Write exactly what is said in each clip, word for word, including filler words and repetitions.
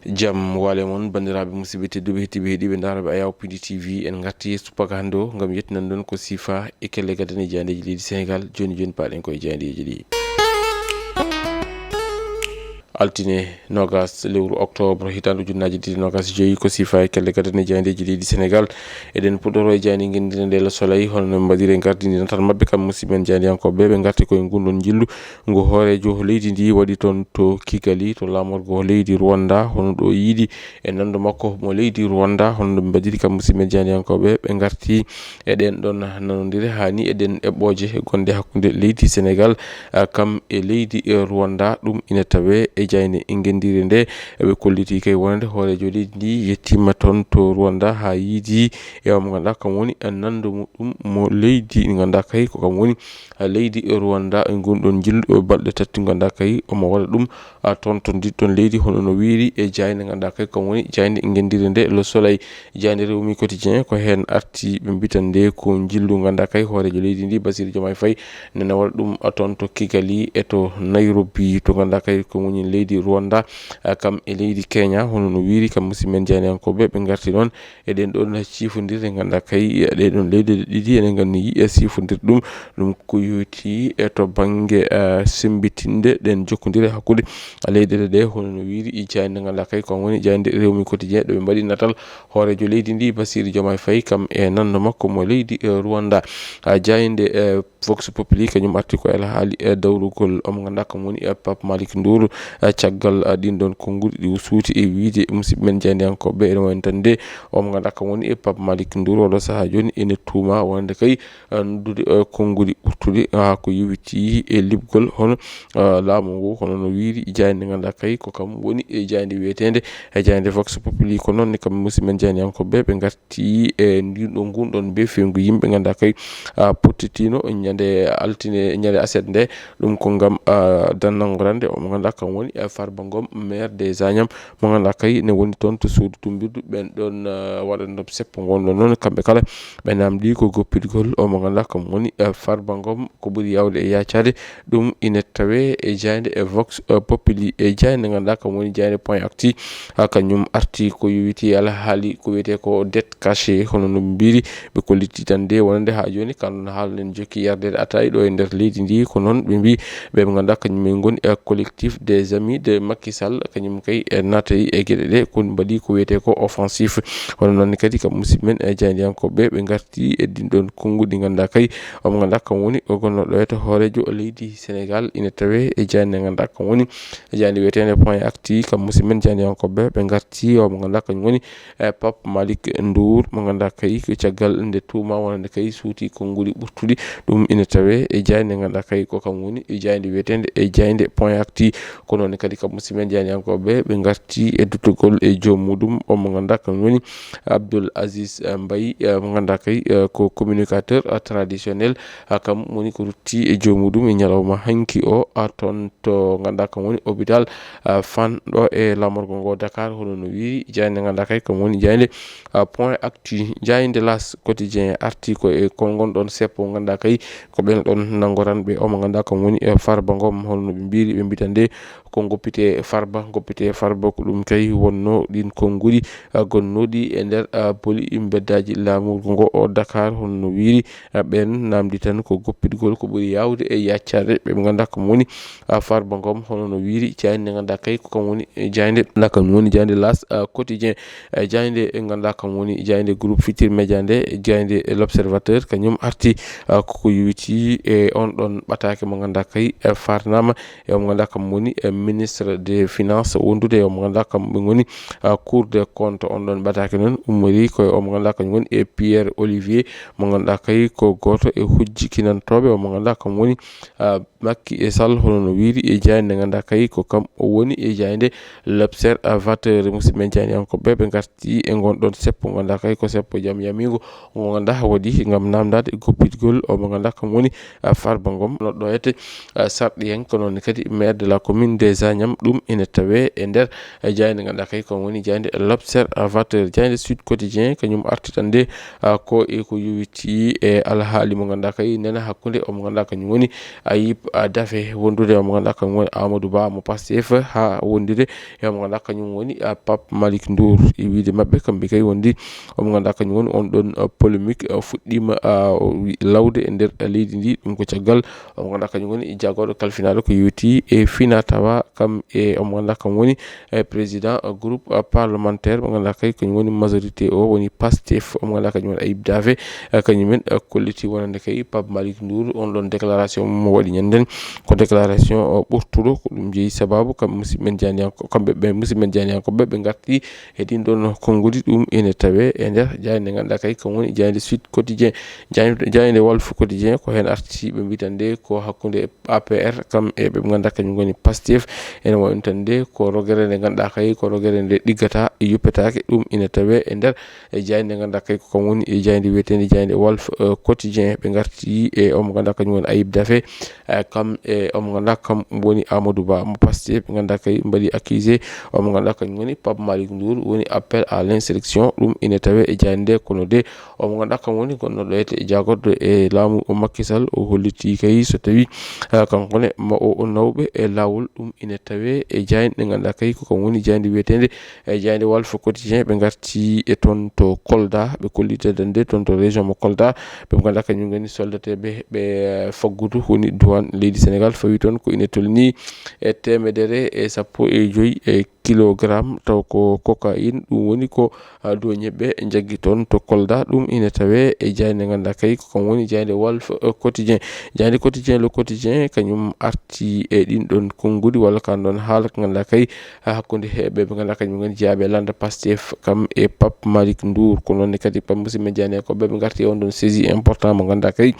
Jam wale mon, banndiraaɓe musidɓe tedduɓe, heɗtiiɓe, heɗiiɓe, ndaarooɓe Ayaw Pindi T V. En ngarti subaka hannde o ngam yettinan ɗon ko siifa e kelle gadane jaayndeeji leydi Senegaal. Jooni jooni, paaɗen koye jaayndeeji ɗi. Altine noogas lewru oktoobre, hitaande ujunnaaje ɗiɗi noogas e joyi, ko siifa e kelle gadane jaayndeeji leydi Senegaal. Eɗen puɗɗoro e jaaynde ngenndiire nde Le Soleil, hono no ɓe mbaɗiri e gardini natal maɓɓe, kam musidɓe men jaayndiyankooɓe, ɓe ngarti koye ngun ɗon njillu ngu hooreejo leydi ndi waɗi toon to Kigali, to laamorgo leydi Rwanda, hono ɗo yiidi e nanndo makko mo leydi Rwanda, hono no ɓe mbaɗiri, kam musidɓe men jaayndiyankooɓe, ɓe ngarti e ɗen ɗon nanondire haa ni e ɗen eɓɓooje gonɗe hakkunde leydi Senegaal, ah, kam e leydi, eh, Rwanda. Ɗum ina tawee e jaaynde ngenndiire nde. Ɓe kolliti kay wonande hooreejo leydi ndi yettiima toon to Rwanda haa yiidi e o mo ngannduɗaa kam woni, eh, nanndo muɗum mo leydi ndi ngannduɗaa kay ko kam woni, eh, leydi Rwanda. E ngun ɗon njillu, eh, balɗe tati ngannduɗaa kay omo waɗa ɗum, ah, toon to ndi ɗon leydi, hono no wiiri e jaaynde ngannduɗaa kay kam woni jaaynde ngenndiire nde Le Soleil. Jaaynde Rewmi Quotidien ko heen arti, ɓe mbitan nde ko njillu ngannduɗaa kay hooreejo leydi ndi Bassirou Diomaye Faye nena waɗa ɗum, ah, toon to Kigali e to Nairobi to ngannduɗaa kay ko woni leydi Rwanda, ah, kam e leydi Kenya, hono no wiiri kam musidɓe men jaayndiyankooɓe. Ɓe ngarti noon e ɗen ɗon ciifondirde ngannduɗaa kay, eh, ɗe ɗon leyɗe ɗiɗi ene nganndi, eh, siifondirde ɗum, ɗum ko yowitii e to bannge, eh, semmbitinde ɗen jokkondire hakkunde leyɗeele ɗe, hono no wiiri e jaaynde ngannduɗaa kay ko woni jaaynde Rewmi Quotidien, ɗo ɓe mbaɗi natal hooreejo leydi ndi Bassirou Diomaye Faye kam e nanndo makko mo leydi, eh, Rwanda. Ah, jaaynde, eh, Vox Populi kañum arti ko e alhaali e dawrugol o mo ngannduɗaa kam woni e Pape Malick Ndour, eh, caggal, eh, ɗin ɗon konnguɗi ɗi o suuti e wiide musidɓe men jaayndiyankooɓe, ene wayno tan nde o mo ngannduɗaa kam woni e Pape Malick Ndour, oɗo sahaa jooni ene tuuma wonande kay, eh, noddude, eh, konnguɗi ɓurtuɗi haa ko yowitii e liɓgol hono, eh, laamu ngu, hono no wiiri jaaynde ngannduɗaa kay ko kam woni e jaaynde wiyeteende e jaaynde Vox Populi. Ko noon ne kam musidɓe men jaayndiyankooɓe, ɓe ngarti ti e ndin ɗo ngun ɗon be fewgu yimɓe ngannduɗaa kay, ah, Pochettino ñande altine, ñande aset nde, ɗum ko ngam, ah, dannango rande o mo ngannduɗaa kam woni, ah, Farba Ngom, maire des Agnam, mo ngannduɗaa kay ne woni toon to suudu tumbirdu ɓen ɗon, ah, waɗanno seppo ngon ɗon noon kamɓe kala ɓe namdi ko goppitgol o mo ngannduɗaa kam woni, ah, Farba Ngom ko ɓuri yawde e yaacaade. Ɗum ina tawee e jaaynde e Vox, eh, Populi, e jaaynde ngannduɗaa kam woni jaaynde Point Actu, haa kañum arti ko yowitii alhaali ko wiyetee ko dette cachée, hono no ɓe mbiri, ɓe kolliti tan nde wonande haa jooni, kan ɗon haala nen jokki yardeede ataay ɗo e nder leydi ndi. Ko noon ɓe mbi, ɓe ɓe ngannduɗaa kañum en ngoni e collectif des amis de Macky Sall, kañum kay e naatay e geɗe ɗe, ko mbaɗi ko wiyetee ko offensif. Hono noon ne kadi kam musidɓe men e jaayndiyankooɓe, ɓe ngarti e ɗin ɗon konnguɗi ngannduɗaa kay, o mo ngannduɗaa kam woni o gonnooɗo e to hooreejo leydi Senegaal, ina tawee e jaaynde ngannduɗaa kam woni jaaynde wiyeteende Point Actu, kam musidɓe men jaayndiyankooɓe, ɓe ngarti o mo ngannduɗaa kañum woni, eh, Pape Malick Ndour, mo ngannduɗaa kay ko caggal nde tuuma wonande kay suuti konnguɗi ɓurtuɗi. Ɗum ina tawee e jaaynde ngannduɗaa kay ko kam woni e jaaynde wiyeteende e jaaynde Point Actu. Ko noon kadi kam musidɓe men jaayndiyankooɓe, ɓe ngarti e duttugol e joom muɗum o mo ngannduɗaa kam woni Abdoul Aziz, eh, Mbaye, eh, mo ngannduɗaa kay, eh, ko communicateur, eh, traditionnel. Ah, kam woni ko rutti e joom muɗum e ñalawma hanki o, ah, toon to ngannduɗaa kam woni hôpital, ah, Fann ɗo e laamorgo ngo Dakar, hono no wiiri jaaynde ngannduɗaa kay kam woni jaaynde, ah, Point Actu. Jaaynde L'As Quotidien arti ko e kon ngon ɗon seppo ngannduɗaa kay ko ɓen ɗon nanngoranɓe o mo ngannduɗaa kam woni, eh, Farba Ngom, hono no ɓe mbiri, ɓe mbita nde ko goppite Farba, goppite Farba ko ɗum kay wonno ɗin konnguɗi, ah, gonnooɗi e nder, ah, boli mbeddaaji laamorgo ngo o Dakar, hono no wiiri, ah, ɓen namdi tan ko goppitgol ko ɓuri yawde e yaccaade ɓe ɓe ngannduɗaa kam woni, ah, Farba Ngom, hono no wiiri jaaynde ngannduɗaa kay ko kam woni, eh, jaaynde ngannduɗaa kam woni jaaynde L'As, ah, Quotidien, eh, jaaynde ngannduɗaa kam woni jaaynde Groupe Futurs Médias nde, jaaynde L'Observateur kañum arti, ah, koko yowitii e on ɗon ɓataake mo ngannduɗaa kay, eh, farnaama e o mo ngannduɗaa kam woni, eh, ministre des finances, wondude e o mo ngannduɗaa kam ɓe ngoni, ah, Cour des comptes. On ɗon ɓataake noon ummori ko e o mo ngannduɗaa kañum woni e Pierre Olivier, mo ngannduɗaa kay ko gooto e hujjikinantooɓe o mo ngannduɗaa kam woni, ah, Macky Sall, hono no wiiri e jaaynde ngannduɗaa kay ko kam o woni e jaaynde L'Observateur. Musidɓe men jaayndiyankooɓe, ɓe ngarti e ngon ɗon seppo ngannduɗaa kay ko seppo jam yamiingo ngo ngannduɗaa waɗi ngam namdaade e goppitgol o mo ngannduɗaa kam woni, ah, Farba Ngom, no ɗo ete, ah, sarɗiyanke, ko noon kadi maire de la commune des Agnam. Ɗum ene tawee e nder, eh, jaaynde ngannduɗaa kay ko woni jaaynde L'Observateur. Jaaynde Sud Quotidien kañum arti tan nde, ah, ko e ko yowitii e alhaali mo ngannduɗaa kay nena hakkunde o mo ngannduɗaa kañum woni Ayib ah, dafe wondude, omo ngannduɗaa kañum woni Amadou Ba mo Pastef, haa wondude e omo ngannduɗaa kañum woni, ah, Pape Malick Ndour. E wiyde maɓɓe kamɓe kay wondi omo ngannduɗaa kañum woni on ɗon, ah, polémique, ah, fuɗɗiima, ah, o wi-, lawde e nder leydi ndi. Ɗum ko caggal omo ngannduɗaa kañum woni jaagorɗo kalfinaaɗo ko yowiti e fina tawa kam e omo ngannduɗaa kam woni, eh, président, eh, groupe, eh, parlementaire mo ngannduɗaa kay kañum woni majorité o woni Pastef, omo ngannduɗaa kañum woni Ayib Daffé, eh, kañumen, eh, kolliti wonande kay Pape Malick Ndour on ɗon déclaration mo waɗi ñanden ko déclaration, eh, ɓurtuɗo. Ko ɗum jeyi sababu kam musidɓe men janiyanko-, kamɓe ɓe musidɓe men janiyankoɓe ɓe ngarti e ɗin ɗon konngudi. Ɗum ene tawe e nder jaaynde ngannduɗaa kay kam woni jaaynde Sud Quotidien, jaaynde, jaaynde Walf Quotidien ko heen arti ɓe mbitande ko hakkunde A P R kam e ɓe ngannduɗaa kañum ngoni Pastef. Ene wayi tan de ko rogere nde ngannduɗaa kay ko rogere nde ɗiggata, yuppetaake. Ɗum ina tawe e nder e jaaynde nde ngannduɗaa kay ko kam woni e jaaynde wiyeteende jaaynde Walf, eh, Quotidien. Ɓe ngarti e omo ngannduɗaa kañum woni Ayib Daffé, eh, kam e omo ngannduɗaa kam woni Amadou Ba mo Pastef. Ɓe ngannduɗaa kay mbaɗi accusé omo ngannduɗaa kañum woni Pape Malick Ndour woni appel à l'insurrection. Ɗum ina tawe e jaaynde nde kono de omo ngannduɗaa kam woni gonnoɗo e jaagorɗo e laamu Macky Sall. O holliti kay so tawi, ah, kanko ne ma o, o nawɓe e laawol. Ɗum ina tawe e jaaynde nde ngannduɗaa kay ko kam woni jaaynde wiyeteende e jaaynde Walf Quotidien. Ɓe ngarti e toon to Kolda, ɓe kollitande toon to région mo Kolda. Ɓe ngannduɗaa kañum ngoni soldateeɓe ɓe, eh, faggudu woni duwaan leydi Sénégal fawi toon ko ina tolni e teemedere e sappo e joyi e kilogramme, taw ko cocaïne, ɗum woni ko, ah, duwañeeɓe njaggi toon to Kolda. Ɗum ina tawe e jaaynde ngannduɗaa kay ko kam woni jaaynde Walf, eh, Quotidien. Jaaynde Quotidien, Le Quotidien, kañum arti e ɗin ɗon konngudi walla kan ɗon haala ko ngannduɗaa kay, ah, hakkunde he ɓe ɓe ngannduɗaa kañum ngoni jeyaaɓe lannda Pastef kam e Pape Malick Ndour. Ko noon ne kadi Pape musidɓe men jaaynde ko ɓe ɓe ngarti e on ɗon saisie important mo ngannduɗaa kay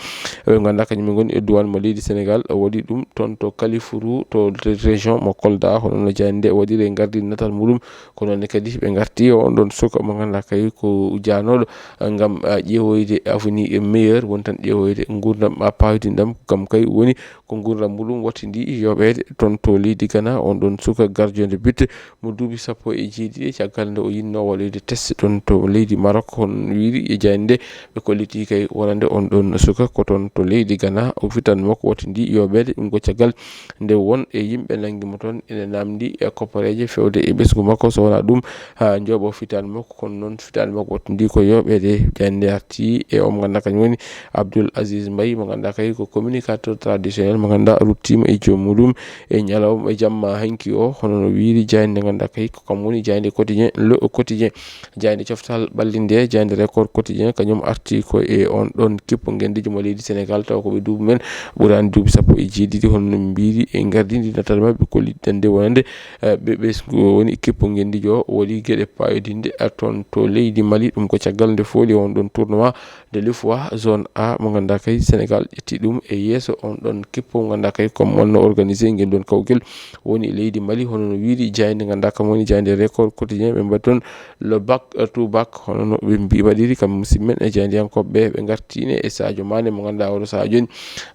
ɓe ngannduɗaa kañum ngoni e duwaan mo leydi Sénégal. O waɗi ɗum toon to Kalifuru, to région mo Kolda, hono no jaaynde nde waɗiri e ngardi natal muɗum. Ko noon ne kadi ɓe ngarti e on ɗon suka mo ngannduɗaa kay ko jaanooɗo, eh, ngam, ah, ƴeewoyde avenir meilleur, won tan ƴeewoyde nguurndam, ah, paaydinɗam, kam kay woni ko nguurndam muɗum wattindi yoɓeede toon to leydi Ghana. On ɗon suka gardien de but mo duuɓi sappo e jeeɗiɗi, caggal nde o yinnoo waɗoyde test toon to leydi Maroc, hono wiiri e jaaynde nde ɓe kolliti kay wonande on ɗon suka ko toon to leydi Ghana. O fitan makko wattindi yoɓeede, ɗum ko caggal nde won e yimɓe nanngi mo toon ene naamndi e koppareeje fewde e ɓesngu makko. So wonaa ɗum, haa njooɓo fitaande makko, kono noon fitaande makko wattindi ko yoɓeede. Jaaynde nde arti e o mo ngannduɗaa kañum woni Abdoul Aziz Mbaye, mo ngannduɗaa kay ko communicateur traditionnel mo ngannduɗaa ruttiima e joom muɗum e ñalawma e jamma hanki o, hono no wiiri jaaynde nde ngannduɗaa kay ko kam woni jaaynde Quotidien, Le Quotidien. Jaaynde coftal ɓalli nde, jaaynde Record Quotidien, kañum arti ko e on ɗon kippu ngenndiijo mo leydi Sénégal, taw ko ɓe duuɓi men ɓuraani duuɓi sappo e jeeɗiɗi, hono no mbiiri e ngardiindi natal maɓɓe kollitande wonande, eh, ɓe, ɓe woni kippu ngenndiijo o waɗi geɗe paayoɗiiɗe, eh, toon to leydi Mali. Ɗum ko caggal nde fooli on ɗon tournoi de l'UFOA zone A mo ngannduɗaa kay Sénégal ƴetti ɗum e yeeso on ɗon kippu mo ngannduɗaa kay comme wonno organisé ngel ɗon kawgel woni e leydi Mali, hono no wiiri jaaynde ngannduɗaa kam woni jaaynde Record Quotidien. Ɓe mbaɗi toon le bac, eh, to bac, hono no ɓe mbi-, waɗiri kam musidɓe men e jaayndiyankooɓe ɓe, ɓe ngartiine e Sadio Mané mo ngannduɗaa oɗo sahaa jooni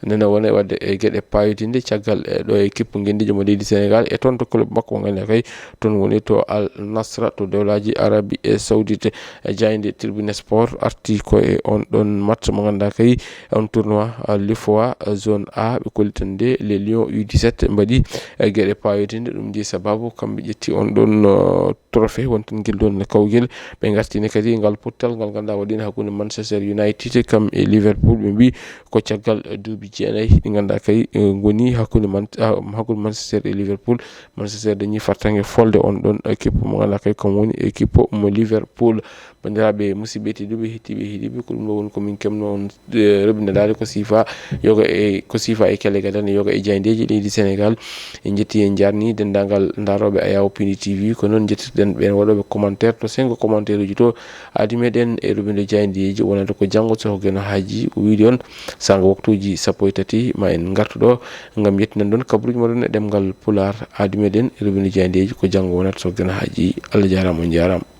nana wona e waɗde e geɗe paayoɗiiɗe caggal e ɗo e kippu ngenndiijo mo leydi Sénégal e toon to club makko mo ngannduɗaa kay toon woni to Al Nasra to dewlaaji Arabi e Saoudite. E jaaynde Tribune Sport arti ko e on ɗon match mo ngannduɗaa kay on tournoi, ah, l'UFOA, ah, zone A, ɓe kollitande les Lions U dix-sept mbaɗi, eh, geɗe paayoɗiiɗe. Ɗum jeyi sababu kamɓe ƴetti on ɗon, uh, trophée wonten ngel ɗon e kawgel. Ɓe ngartini kadi ngal pottal ngal ngannduɗaa waɗiino hakkunde Manchester United kam e Liverpool. Ɓe mbi ko caggal, eh, duuɓi jeenayi ɗi ngannduɗaa kay, eh, ngoni hakkunde Man-, ah, hakkunde Manchester e Liverpool. Manchester dañi fartaŋŋe folde on ɗon, eh, kippu mo ngannduɗaa kay kam woni, eh, kippu mo Liverpool. Banndiraaɓe musidɓe tedduɓe, hettiiɓe, heɗiiɓe, ko ɗum ɗo woni ko min keɓno on, eh, roɓindaade ko siifa yoga e, ko siifa e kelle gadane yoga e jaayndeeji leydi Sénégal. En njetti, en njaarni denndaangal ndaarooɓe Ayaw Pindi T V, ko noon njettirɗen ɓeen waɗooɓe commentaire to senngo commentaire uji to. Aadi meɗen e roɓinde jaayndeeji wonande ko janngo so ko Geno Haaji o wiide on, saanga waktuuji sappo e tati ma en ngartu ɗo ngam yettinan ɗon kabaruuji moɗon e ɗemngal Pulaar. Aadi meɗen e roɓinde jaayndeeji ko janngo wonata so Geno Haaji. Allah jaaraama, on njaaraama.